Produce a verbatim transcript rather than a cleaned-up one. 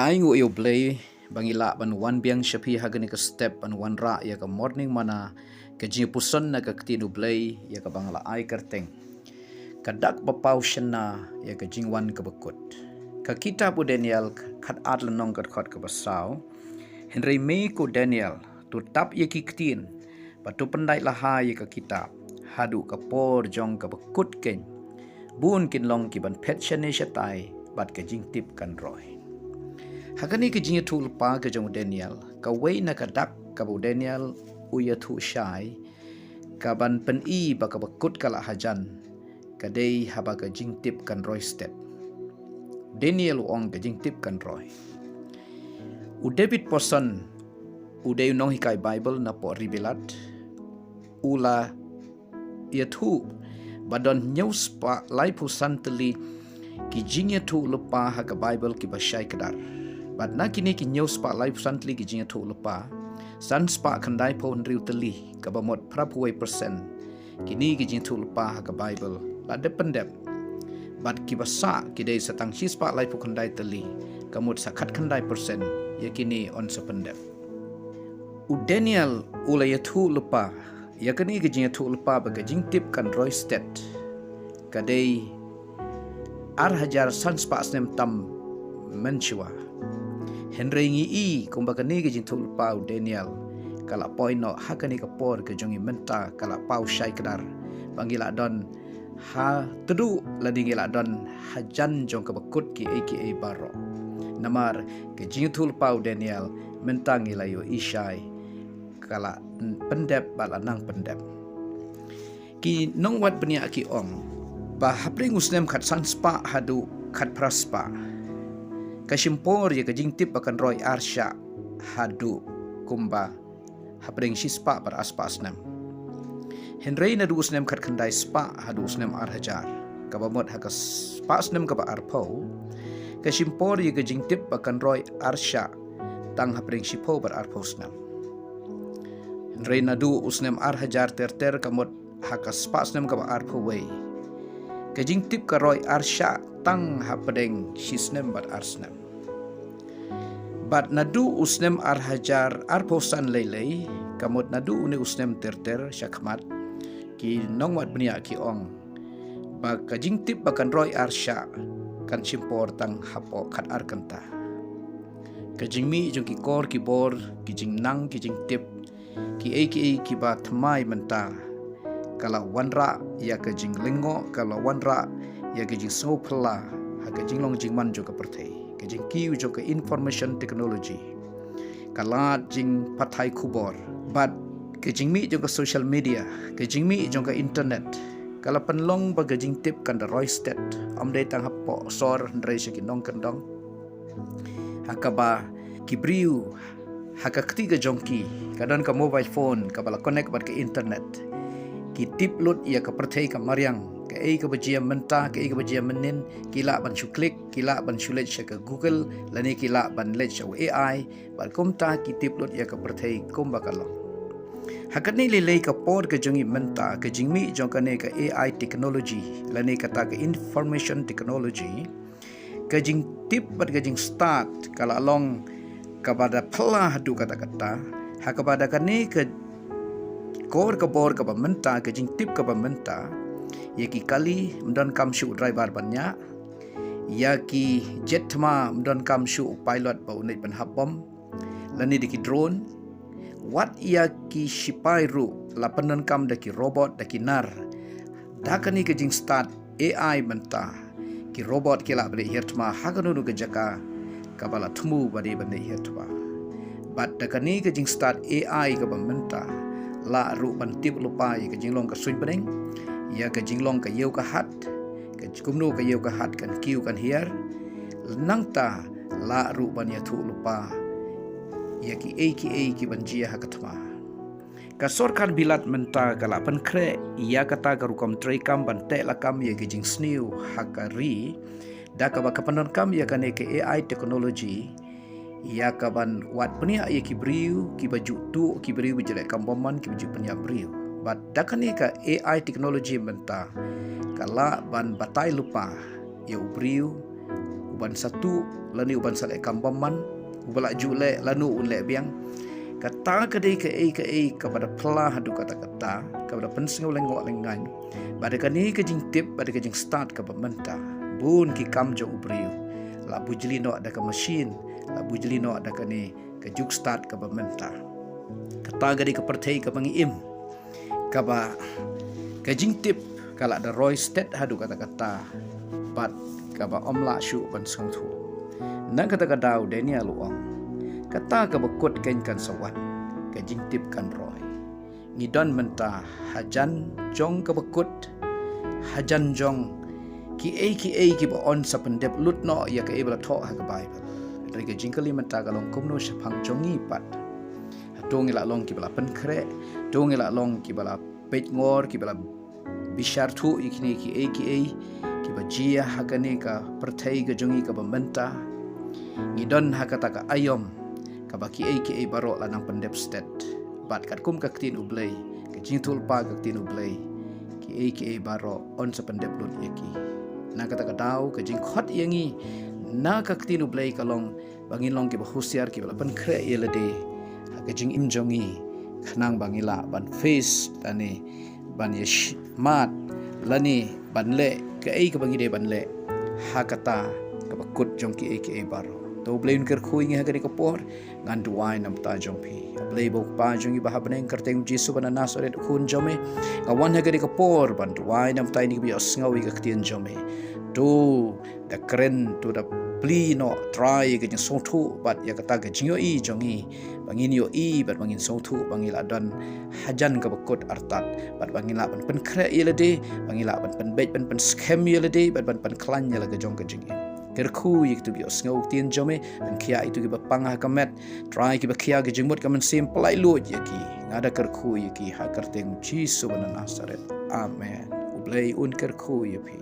Ai nguh ïa U Blei ba ngi lah ban wan biang sha phi ha kane ka step ban wanrah ïa ka morning manna, ka jingpuson na ka ktien U Blei ïa kaba nga la ai kyrteng: Ka dak ba paw shynna ïa ka jingwan kaba kut. Ka kitab u Daniel khatar lynnong ka dkhot kaba saw. Hynrei me ko Daniel, to tap ïa ki ktien bad to pyndait lahai ïa ka kitab haduh ka por jong kaba kut keiñ. Bun kin long ki ban phet shane shatai bad ka jingtip kan roi. Ha kane ka jingïathuh lypa ka jong u Daniel, kawei na ka dak kaba u Daniel u ïathuh shai, ka ban pyni ba kaba kut ka la hajan, ka dei haba ka jingtip kan roi stet. Daniel u ong ka jingtip kan roi. U David Pawson, u dei u nonghikai Baibl napoh ri Bilat, u la ïathuh ba don hynñiew spah laiphew san tylli ki jingïathuh lypa ha ka Baibl kiba shai kdar. Bad na kine ki hynñiew spah laiphew san tylli ki jingïathuh lypa, san spah khyndaiphew hynriew tylli, kaba mut phraphew wei percent, kine ki jingïathuh lypa ha ka Baibl la dep pyndep. Bad kiba sah ki dei sa tang shi spah laiphew khyndai tylli, ka mut sa khatkhyndai percent ïa kine yn sa pyndep. U Daniel u la ïathuh lypa ïa kane ka jingïathuh lypa ba ka jingtip kan roi stet, ka dei ar hajar san spah snem tam mynshuwa. Hynrei ngi i kumba kane ka jingïathuh lypa u Daniel ka la poi noh ha kane ka por ka jong ngi mynta, ka la paw shai kdar, ba ngi la don ha tduh lane ngi la don hajan jong kaba kut kiei kiei baroh. Namar ka jingïathuh lypa u Daniel mynta ngi la ïohi shai, ka la pyndep bad la nang pyndep. Ki nongwad bniah ki ong ba hapdeng u snem khatsan spah haduh khatphra spah, ka shim por ïa ka jingtip ba kan roi ar shah haduh kumba hapdeng shi spah bad ar spah snem. Hynrei naduh u snem khatkhyndai spah haduh u snem ar hajar, kaba mut ha ka spah snem kaba arphew, ka shim por ïa ka jingtip ba kan roi ar shah tang hapdeng shiphew bad arphew snem. Hynrei naduh u snem ar hajar ter ter, ka mut ha ka spah snem kaba arphew wei, ka jingtip ka roi ar shah tang hapdeng shi snem bad ar snem. Bad naduh u snem ar hajar arphew san lei lei, ka mut naduh une u snem ter ter shakhmat, ki nongwad bniah ki ong ba ka jingtip ba kan roi ar shah kan shim por tang hapoh khatar kynta. Ka jingmih jong ki kor ki bor, ki jingnang ki jingtip, kiei kiei kiba thymmai mynta, ka la wanrah ïa ka jinglyngngoh, ka la wanrah ïa ka jingsngewphylla ha ka jinglong jingman jong ka pyrthei. Ka jingkiew jong ka information technology, ka lad jingpathai khubor, bad ka jingmih jong ka social media, ka jingmih jong ka internet, ka la pynlong ba ka jingtip kan da roi stet, ym dei tang hapoh sor hynrei sha ki nongkyndong. Ha kaba ki briew ha ka kti ka jong ki ka don ka mobile phone kaba la connect bad ka internet, ki tip lut ïa ka pyrthei ka mariang, kaei kaba jia mynta, kaei kaba jia mynnin, ki lah ban shu click, ki lah ban shu leit sha ka Google, lane ki lah ban leit sha u A I, bad kumta ki tip lut ïa ka pyrthei kumba ka long. Ha kane lei lei ka por ka jong ngi mynta, ka jingmih jong kane ka A I technology, lane kata ka information technology, ka jingtip bad ka jingstad ka la long kaba da phylla haduh katta katta, ha kaba da kane ka kor ka bor kaba mynta, ka jingtip kaba mynta, ïa ki kali ym don kam shuh u driver ban ñiah, ïa ki jet thma ym don kam shuh u pilot ba un leit ban hap bom, lane da ki drone, wat ïa ki shipai ruh la pyndonkam da ki robot, da ki nar. Da kane ka jingstad A I mynta, ki robot ki lah ban leit hiar thma ha kano kano ka jaka kaba la thmu ba dei ban leit hiar thma. Bad da kane ka jingstad A I kaba mynta, lah ruh ban tip lypa ïa ka jinglong ka suiñ bneng, ïa ka jinglong ka ïew ka hat, ka kumno ka ïew ka hat kan kiew kan hiar. Nangta lah ruh ban ïathuh lypa ïa kiei kiei ki ban jia ha ka thma. Ka sorkar Bilat mynta ka la pynkhreh ïa kata ka rukom treikam ban teh lakam ïa ka jingsniew ha ka ri, da kaba ka pyndonkam ïa kane ka A I technology, ïa ka ban wad bniah ïa ki briew kiba ju tuh, ki briew ba ju leh kam bymman, kiba ju pynïap briew. Bad da kane ka A I technology mynta ka lah ban batai lypa ïa u briew, uban sa tuh lane uban sa leh kam bymman, uba la ju leh lano un leh biang. Kata ka dei kaei kaei kaba da pla haduh katta katta, kaba da pynsngew lyngngoh lyngngaiñ. Bad da kane ka jingtip, bad da ka jingstad kaba mynta, bun ki kam jong u briew la bujli noh da ka machine, la bujli noh da kane ka juk stad kaba mynta. Kata ka dei ka pyrthei kaba ngi im, kaba ka jingtip ka la da roi stet haduh katta katta, bad kaba ym lah shuh ban sngewthuh. Na kata ka daw Daniel u ong, kata kaba kut keiñ kan sa wan, ka jingtip kan roi. Ngi don mynta hajan jong kaba kut, hajan jong kiei kiei kiba yn sa pyndep lut noh ïa kaei ba la thoh ha ka Baibl. Hynrei ka jingkylli mynta ka long kumno shaphang jong ngi pat. Hato ngi la long kiba la pynkhreh, hato ngi la long kiba la peit ngor, kiba la bishar thuh ïa kine kiei kiei kiba jia ha kane ka pyrthei ka jong ngi kaba mynta. Ngi don ha kata ka aïom kaba kiei kiei baroh la nang pyndep stet. Bad katkum ka ktien U Blei, ka jingïathuhlypa ka ktien U Blei, kiei kiei baroh yn sa pyndep lut ïa ki. Na kata ka daw ka jingkhot ïa ngi na ka ktien U Blei ka long ba ngin long kiba husiar, kiba la pynkhreh ïa lade ha ka jingim jong ngi, khnang ba ngi lah ban face lane ban ïa sh-, mad lane ban leh kaei kaba ngi dei ban leh ha kata kaba kut jong kiei kiei baroh. To U Blei un kyrkhu ïa ngi ha kane ka por. Ngan duwai na ka bynta jong phi. A Blei bad Kpa jong ngi ba ha bneng, kyrteng Jisu ba na Nasaret, u Khun jong me. Nga wan ha kane ka por ban duwai na ka bynta ïa kine kiba ïohsngew ïa ka ktien jong me. To da kren, to da plie noh Trai ïa ka jingsngewthuh bad ïa kata ka jingïohi jong ngi, ba ngin ïohi bad ba ngin sngewthuh ba ngi la don hajan kaba kut artat, bad ba ngi lah ban pynkhreh ïa lade, ba ngi lah ban pynbeit, ban pynskhem ïa lade, bad ban pynkhlaiñ ïa la ka jong ka jingim. Kyrkhu ïa kito kiba ïohsngew ïa ka ktien jong me, pynkhiah ïa kito kiba pang ha ka met, Trai, kiba khia ka jingmut ka mynsiem, pyllait luid ïa ki. Nga da kyrkhu ïa ki ha ka kyrteng Jisu ba na Nasaret. Amen. U Blei un kyrkhu ïa phi.